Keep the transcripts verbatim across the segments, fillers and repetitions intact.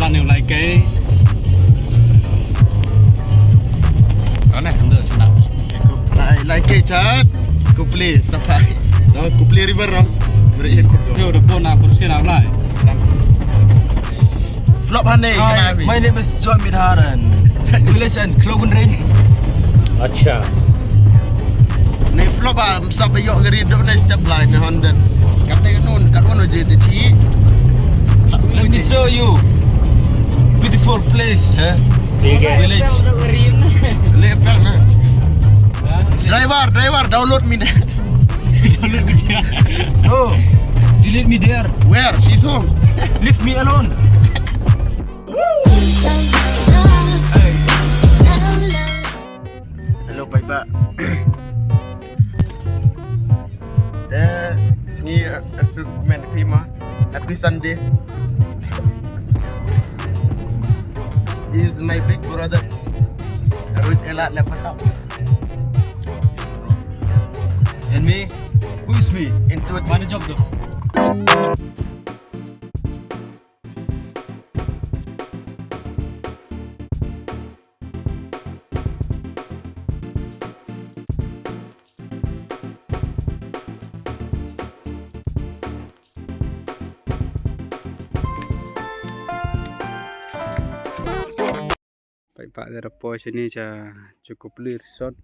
Ane u Laike. Ane, ande, chuna. Lai, Laike chat. Kupli, Sapai. No, Kupli River, no. Beri ikut tu. Dia udah pun nak kursi nak lai. Vlog hane, hi, my name is John Midharan. Relation, Klogun Ring. Acha. Ne vlog ba, msap yok gari dok ne step line ne Honda. Kata nun, kat mana je te chi. Let me show you beautiful place, eh? Village. Lepel na. Driver, driver, download me. Oh, delete me there. Where? She's home. Leave me alone. Hello, bye bye. Te sngi, eh, suk men phi ma. Happy Sunday. He is my big brother. Ruth Ella Lepasap. And me? Who is me? Into it. Mana job tu? Peit ba da poi shane sha Jukupli Resort.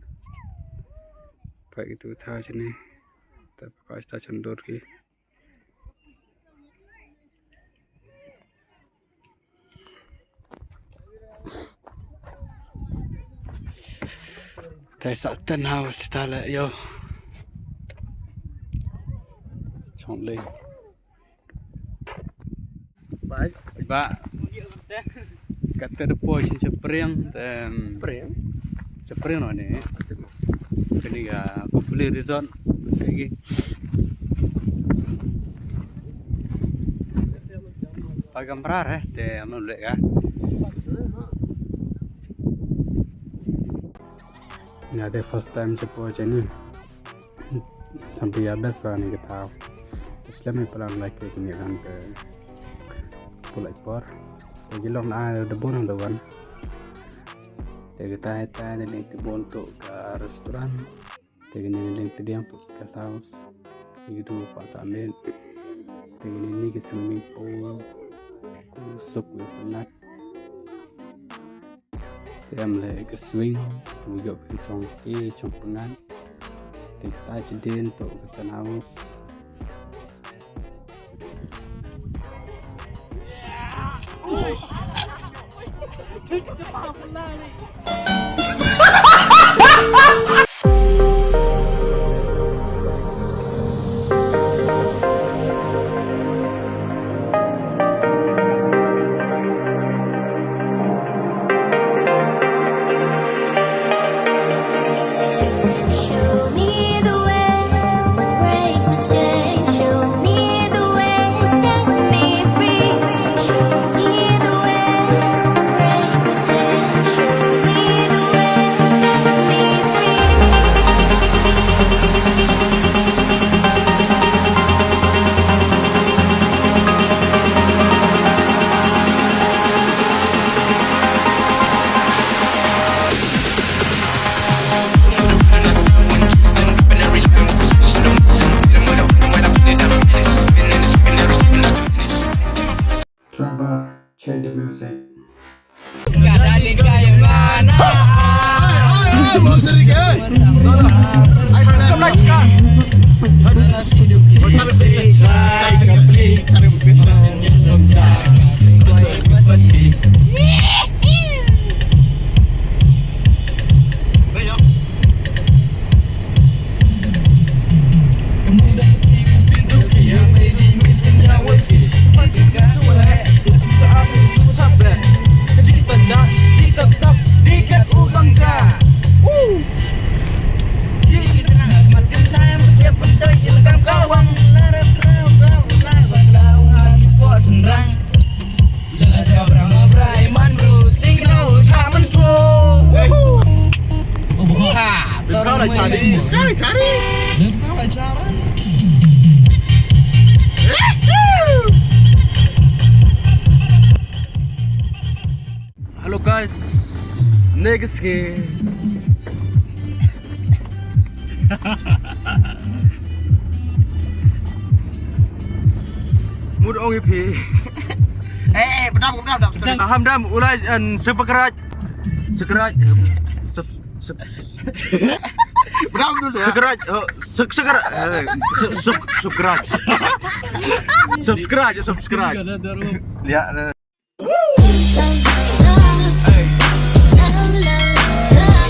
Peit kitu thaw shane. Te peit ba sta chandor ki. Te sa tent house ta le yo. Chong le. Bye. Ba. Kata da poi sha Chapriang, te, em, Chapriang? Chapriang no ne. Kani ka Kupli Resort. Lagi. Pagamrar, eh, te anu lek ka. Nga te first time sha poi shane. Sampai ya best ba ni ka thaw. Islam ni palan like sini kan ke pulai por. Te ki long na da bon da wan. Te kita heta ni te bon tu ka restaurant. Te kini ni te diang tu ka house. Ni tu pa samen. Te kini ni ka swimming pool. Ku suk ni penat. Te em le ka swing, u jop ki chong ki chong pengan. Te ka ta chidin to ka ta naus. Show me the way, break my chains. Show me the way, set me free. Show me the way, break my chains. Show me the way, set me free. Track ba, check the music. Guys, next ke. Mut ong ïa phi. Eh, eh, bedam, bedam, bedam. Aham dam, ulai, an, subscribe. Subscribe. Sub, sub, Bedam tu dia. subscribe. Oh, sub, subscribe. Eh, sub, sub, subscribe. Subscribe, subscribe. Ya, eh.